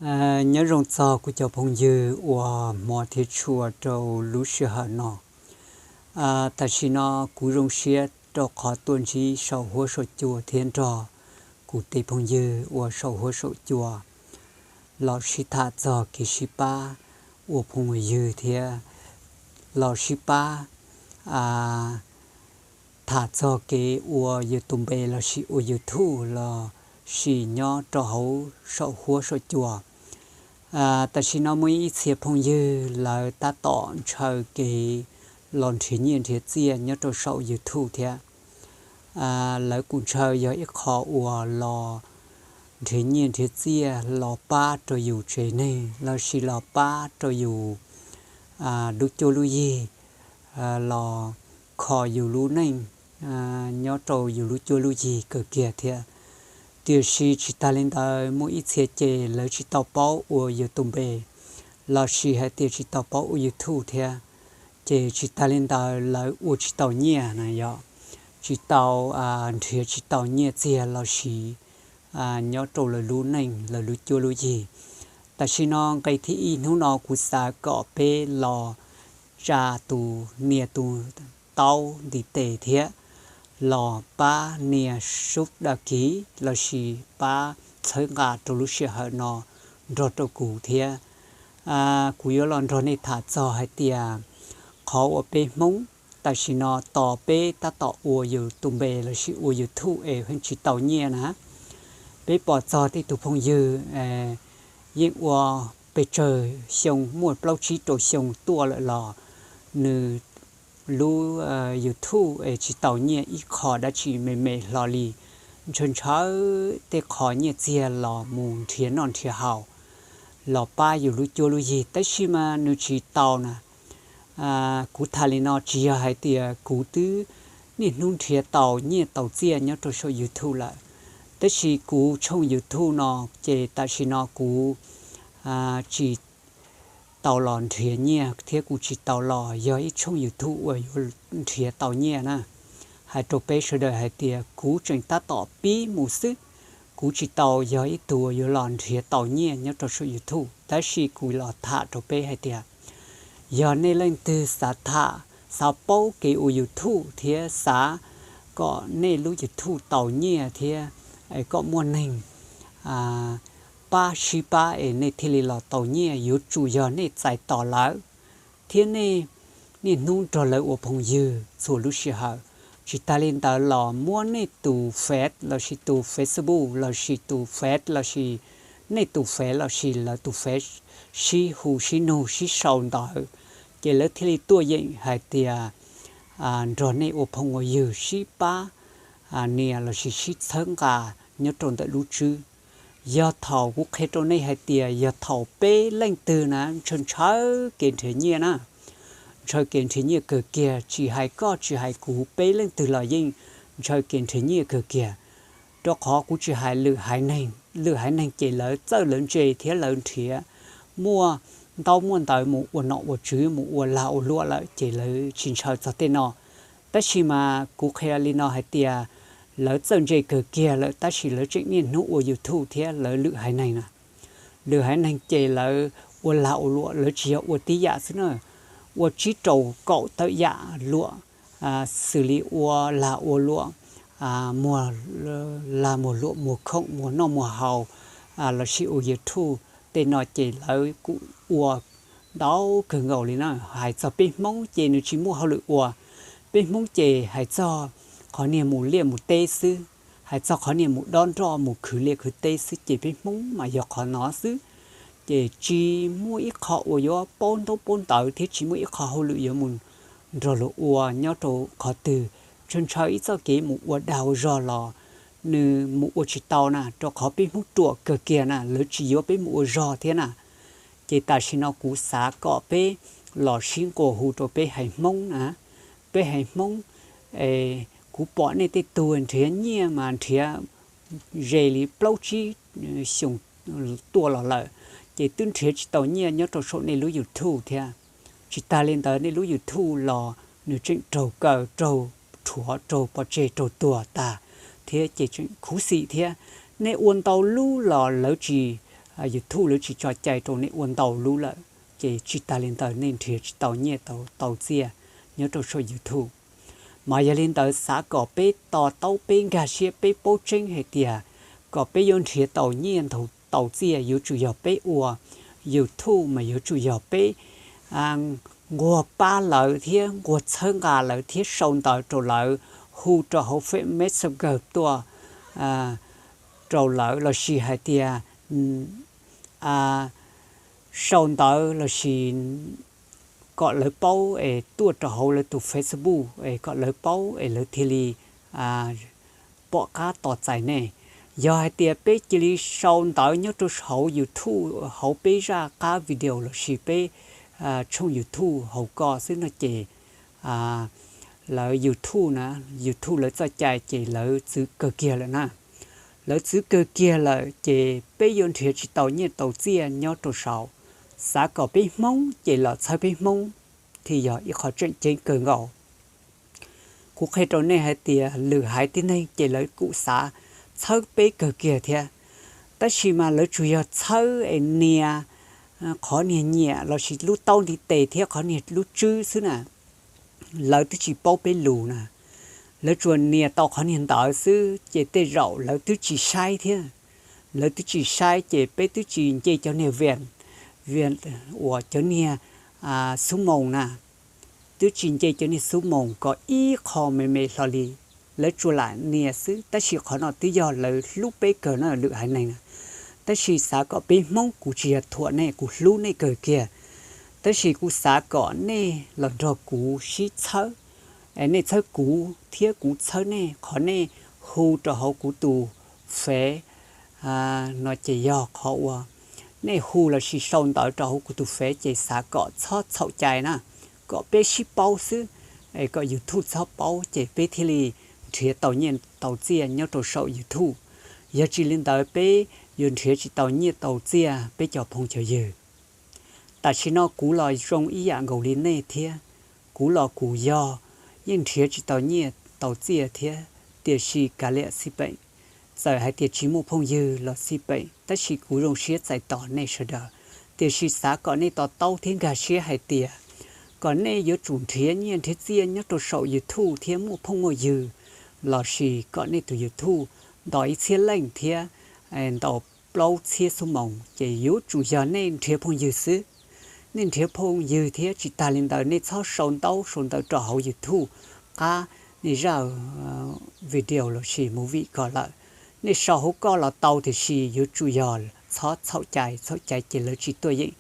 Nyob zoo txog kuv cov phooj ywg uas hmov thiab tshua rau lub sij hawm no. Tam sim no kuv zoo siab rau qhov tuaj ntsib saum huab saum cua thiab nrog kuv tej phooj ywg uas saum huab saum cua los sib tham txog kev sib pab ua phooj ua ywg thiab los sib pab tham txog kev ua YouTube lossis ua YouTube lossis nyob rau hauv saum huab saum cua. Tam sim no muaj ib txhia phooj ywg lawv tab tom ntshaw kev los nrhiav nyiaj nrhiav txiaj nyob rau saum YouTube thiab. Lawv kuj ntshaw yog ib qho uas los nrhiav nyiaj nrhiav txiaj los pab rau yus tsev neeg lossis los pab rau yus lub cuab lub yig, los kho yus lub neej nyob rau yus lub cuab lub yig kawg kiag thiab. Tiam sis tsis tas li ntawd muaj ib txhia ces lawv tsis tau paub ua YouTube lossis hais tias tsis tau paub ua YouTube thiab. Ces tsis tas li ntawd lawv ua tsis tau nyiaj na yom, tsis tau nrhiav tsis tau nyiaj txiag lossis nyob rau lawv lub neej lawv lub cuab lub yig. Tam sim no nqe thib ib hnub no kuv xav kom peb los tsa tus nias tus taub ntiv tes thiab los pab nias sub da kiv lossis pab txhawb nqa rau lub sij hawm no nrog rau kuv thiab. Kuv yuav los nrog nej tham txog hais tias qhov uas peb Hmoob tam sim no tos peb tab tom ua YouTube lossis ua YouTube es pheej tsis tau nyiaj na. Peb pom txog tej tus phooj ywg yeej ua pes tsawg xyoo, muaj plaub tsib rau xyoo tuaj lawm los nws lub YouTube es tsis tau nyiaj ib qho dab tsi me me hlo li. Ntshaw ntshaw tej qho nyiaj txiag los mus nrhiav noj nrhiav haus los pab yus lub cuab lub yig tab sis mas nws tsis tau na. Kuv tham li no tsis yog hais tias kuv twb niaj hnub nrhiav tau nyiaj tau txiaj nyob rau saum YouTube lawm, tab sis kuv tshooj YouTube no ces tam sim no kuv tsis tau los nrhiav nyiaj thiab kuv tsis tau los yog ib tshooj YouTube uas yuav nrhiav tau nyiaj na. Hais rau peb sawv daws hais tias kuv tseem tab tom pib mus xwb, kuv tsis tau yog ib tug uas yuav los nrhiav tau nyiaj nyob rau saum YouTube, tab sis kuv los tham rau peb hais tias yog nej leej twg xav tham, xav paub kev ua YouTube thiab xav kom nej lub YouTube tau nyiaj thiab kom muaj neeg pab sib pab es nej thiaj li los tau nyiaj, yuav tsum yog nej txais tos lawv thiab nej niaj hnub nrog lawv ua phooj ywg txhua lub sij hawm. Tsis tas li ntawd los muab nej tus Face lossis tus Facebook lossis tus Face lossis nej tus Face lossis lawv tus Face sib hu sib nug sib sau ntawd, ces lawv thiaj li tuaj yeem hais tias nrog nej ua phooj ua ywg sib pab nias lossis sib txhawb nqa nyob rau ntawm lub tswb. Yog thaum kuv qhia rau nej hais tias yog thaum peb leej twg na ntshaw ntshaw kev nrhiav nyiaj na, ntshaw kev nrhiav nyiaj kawg kiag, tsis hais koj tsis hais kuv peb leej twg los yeej ntshaw kev nrhiav nyiaj kawg kiag. Rau qhov kuv tsis hais lwm haiv neeg, lwm haiv neeg ces lawv txawj lawv ntse thiab lawv nrhiav muaj ntaub muaj ntawv mus ua nom ua tswv mus ua lag ua luam lawm ces lawv tsis ntshaw txog tej no. Tab sis mas kuv qhia li no hais tias lawv txawj ntse kawg kiag lawm tab sis lawv tseem niaj hnub ua YouTube thiab lawv lwm haiv neeg na. Lwm haiv neeg ces lawv ua lag ua luam lawv tsis yog ua tib yam xwb na, ua tsib rau kaum tawm yam luam, xws li ua lag ua luam, muag lag muag luam muag khoom muag noj muag haus, lossis ua YouTube tej no ces lawv kuj ua ntau kawg nkaus li na. Hais txog peb Hmoob ces nws tsis muaj hauj lwm ua. Peb Hmoob ces hais txog qhov niag mus liaj mus teb xwb, hais txog qhov niag mus dob nroj mus khwv liaj khwv teb xwb ces peb Hmoob mas yog qhov no xwb. Ces tsis muaj ib qho uas yuav paub ntaub paub ntawv thiab tsis muaj ib qho hauj lwm yuav mus nrog luag ua nyob rau qhov twg. Ntshaw ntshaw ib txoj kev mus ua dag ua zog los nws mus ua tsis tau na, rau qhov peb Hmoob ruam kawg kiag na, lawv tsis yuav peb mus ua zog thiab na. Ces tam sim no kuv xav kom peb los sib nqua hu rau peb haiv Hmoob na, peb haiv Hmoob, kuv pom nej tej tug nrhiav nyiaj mas nrhiav ze li plaub tsib xyoo tuaj los lawm, ces twb nrhiav tsis tau nyiaj nyob rau saum nej lub YouTube thiab. Tsis tas li ntawd nej lub YouTube los nws tseem raug kaw raug rhuav raug pov tseg raug tuag tag thiab ces tseem khuv xim thiab. Nej ua ntau lub los lawv tsis YouTube lawv tsis tso cai rau nej ua ntau lub lawm, ces tsis tas li ntawd nej nrhiav tsis tau nyiaj tau tau txiaj nyob rau saum YouTube. Mas yog li ntawd xav kom peb to taub peb nkag siab peb paub tseeb hais tias kom peb yuav nrhiav tau nyiaj tau txiaj yuav tsum yog peb ua YouTube mas yuav tsum yog peb nquag pab lawv thiab nquag txhawb nqa lawv thiab sau ntawv rau lawv, hu rau hauv Messenger tuaj rau lawv lossis hais tias sau ntawv lossis kom lawv paub es tuaj rau hauv lawv tus Facebook es kom lawv paub es lawv thiaj li pom qab tos txais nej. Yog hais tias peb cia li sau ntawv nyob rau hauv YouTube hauv peb zaj qab video lossis peb tshooj YouTube hauv ko xwb no ces lawv YouTube na, YouTube lawv txoj cai ces lawv txwv kawg kiag lawm na. Lawv txwv kawg kiag lawm ces peb yuav nrhiav tsis tau nyiaj tau txiaj nyob rau saud. Xav kom peb Hmoob ces los txhawb peb Hmoob thiaj yog ib qho tseem ceeb kawg nkaus. Kuv qhia rau nej hais tias lwm haiv tib neeg ces lawv kuj xav txhawb peb kawg kiag thiab, tab sis mas lawv tsuas yog txhawb es nias qhov niag nyiam lossis lub taub ntiv tes thiab qhov niag lub tswb xwb na. Lawv twb tsis paub peb lus na, lawv tsuas nias tau qhov niag ntawd xwb ces tej zaum lawv twb tsis saib thiab. Lawv twb tsis saib ces peb twb tsis nce cov niag vias, vias uas cov niag xub moos na, twb tsis nce cov niag xub moos kom ib qho me me hlo li. Lawv tsuas lam nias xwb tab sis qhov no twb yog lawv hlub peb kawg na lwm haiv neeg na. Tab sis xav kom peb Hmoob, kuv tsis yog thuam nej, kuv hlub nej kawg kiag, tab sis kuv xav kom nej los nrog kuv sib txhawb, nej txhawb kuv thiab kuv txhawb nej. Qhov nej hu rau hauv kuv tus Fev no ces yog qhov uas nej hu lossis sau ntawv rau hauv kuv tus Fev ces xav kom txhob txhaum cai na, kom peb sib paub xwb, es kom YouTube txhob paub ces peb thiaj li nrhiav tau nyiaj tau txiaj nyob rau saum YouTube. Yog tsis li ntawd peb yuav nrhiav tsis tau nyiaj tau txiaj peb cov phooj cov ywg. Tam sim no kuv los zoo ib yam nkaus li nej thiab, kuv los kuv yog yeej nrhiav tsis tau nyiaj tau txiaj thiab, tiam sis kav liam xij peem, txawm hais tias tsis muaj phooj ywg los xij peem tab sis kuv zoo siab txais tos nej sawv daws. Tiam sis xav kom nej to taub thiab nkag siab hais tias kom nej yuav tsum nrhiav nyiaj nrhiav txiaj nyob rau saum YouTube thiab muaj phooj muaj ywg lossis kom nej tus YouTube nto ib txhiab leej thiab nto plaub txhiab xuab moos ces yuav tsum yog nej nrhiav phooj ywg xwb. Nej nrhiav phooj ywg thiab tsis tas li ntawd nej txhob sau ntaub sau ntawv rau hauv YouTube qab nej zaj video lossis movie ko lawm. Nej sau hauv koj los tau tiam sis yuav tsum yog txhob txhaum cai, txhaum cai ces lawv tsis tuaj yeem,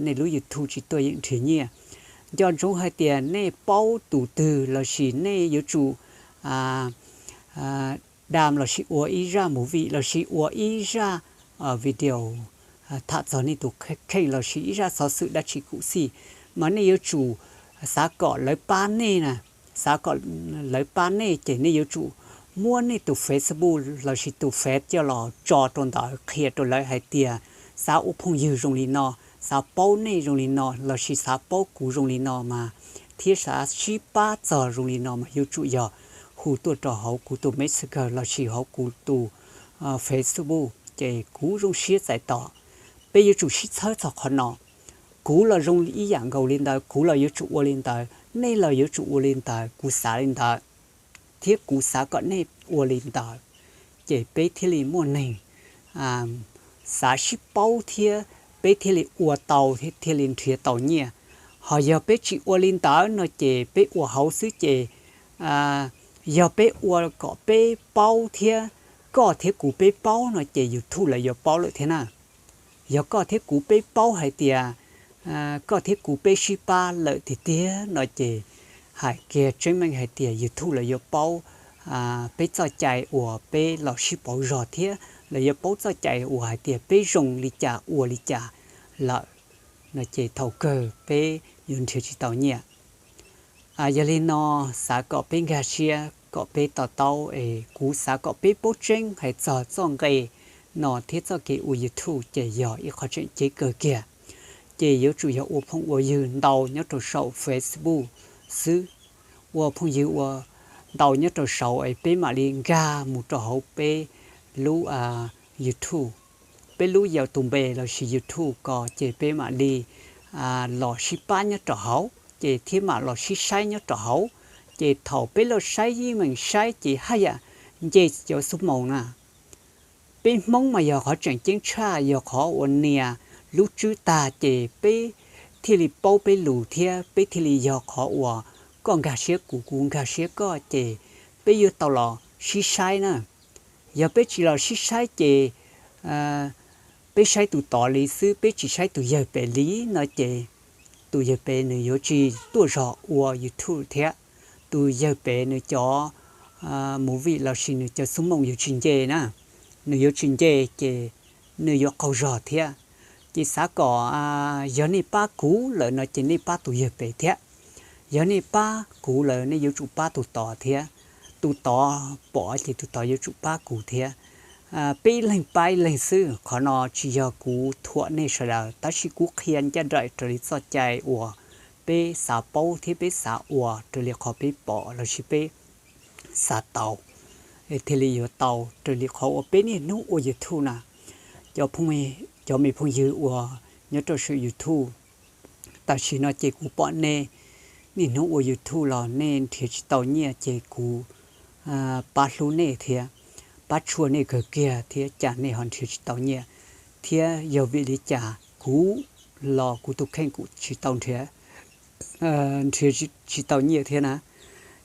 nej lub YouTube tsis tuaj yeem nrhiav nyiaj. Nco ntsoov hais tias nej paub tus twg lossis nej yuav tsum dam lossis ua ib zaj movie lossis ua ib zaj video tham txog nej tus kheej lossis ib zaj xov xwm dab tsi kuj xij, mas nej yuav tsum xav kom lawv pab nej na. Xav kom lawv pab nej ces nej yuav tsum muab nej tus Facebook lossis tus Fev coj los tso rau ntawd qhia rau lawv hais tias xav ua phooj ywg zoo li no, xav paub nej zoo li no lossis xav paub kuv zoo li no mas, thiab xav sib pab txog zoo li no mas yuav tsum yog hu tuaj rau hauv kuv tus Messenger lossis hauv kuv tus Facebook ces kuv zoo siab txais tos. Peb yuav tsum sib txhawb txog qhov no. Kuv los zoo ib yam nkaus li ntawd, kuv los yuav tsum ua li ntawd, nej los yuav tsum ua li ntawd, kuv xav li ntawd thiab kuv xav kom nej ua li ntawd, ces peb thiaj li muaj neeg xav sib paub thiab peb thiaj li ua tau thiab thiaj li nrhiav tau nyiaj. Ho yog peb tsis ua li ntawd no ces peb ua hauv xwb ces yog peb ua kom peb paub thiab koj thiab kuv peb paub no ces YouTube lawv yuav paub lawm thiab na. Yog koj thiab kuv peb paub hais tias koj thiab kuv peb sib pab lawm tiag tiag no ces hais kiag tseeb meej hais tias YouTube lawv yuav paub peb txoj cai uas peb los sib pauv zog thiab lawv yuav paub txoj cai uas hais tias peb zoo li cas ua li cas lawm no ces thaum kawg peb yuav nrhiav tsis tau nyiaj. Yog li no, xav kom peb nkag siab kom peb to taub es kuv xav kom peb paub tseeb hais txog txoj nqe no thiab txoj kev ua YouTube ces yog ib qho tseem ceeb kawg kiag. Ces yuav tsum yog ua phooj ua ywg ntau nyob rau saum Facebook xwb. Ua phooj ywg ua ntau nyob rau saud es peb mam li nkag mus rau hauv peb lub YouTube. peb lub YouTube lossis YouTube ko ces peb mam li los sib pab nyob rau hauv ces thiab mam los sib saib nyob rau hauv. Ces thaum peb los saib yeej meem saib ces haj yam nce cov xub moos na. Peb Hmoob mas yog qhov tseem ceeb tshaj, yog qhov uas nias lub tswb tag ces peb thiaj li paub peb lus thiab peb thiaj li yog qhov uas koj nkag siab kuv, kuv nkag siab koj ces peb yuav tau los sib saib na. Yog peb tsis los sib saib ces peb saib tus tod li xwb, peb tsis saib tus yawg pem li no ces tus yawg pem nws yuav tsis tuaj zog ua YouTube thiab. Tus yawg pem nws cov movie lossis nws cov xub moos yuav tsis nce na, nws yuav tsis nce ces nws yuav qaug zog thiab. Ces xav kom yog nej pab kuv lawm no ces nej pab tus yawg pem thiab. Yog nej pab kuv lawm nej yuav tsum pab tus tod thiab. Tus tod pom ces tus tod yuav tsum pab kuv thiab. Peb ib leeg pab ib leeg xwb. Qhov no tsis yog kuv thuam nej sawv daws tab sis kuv qhia ncaj nraim raws li txoj cai uas peb xav paub thiab peb xav ua raws li qhov peb pom lossis peb xav tau, thiaj li yuav tau raws li qhov uas peb niaj hnub ua YouTube na. Cov me phooj ywg uas nyob rau saum YouTube, tam sim no ces kuv pom nej niaj hnub ua YouTube los nej nrhiav tsis tau nyiaj ces kuv pab hlub nej thiab pab tshua nej kawg kiag thiab cas nej ho nrhiav tsis tau nyiaj, thiab yog vim li cas kuv los kuv tus kheej kuv tsis tau nrhiav nrhiav tsis tau nyiaj thiab na.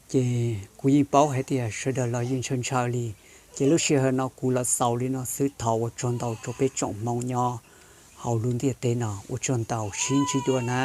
Ces kuv yeej paub hais tias sawv daws los yeej ntshaw ntshaw li. Ces lub sij hawm no kuv los xaus li no xwb, thov ua tsaug ntau rau peb tsoom Hmoob nyob hauv lub ntiaj teb no, ua tsaug ntau, sib ntsib dua na.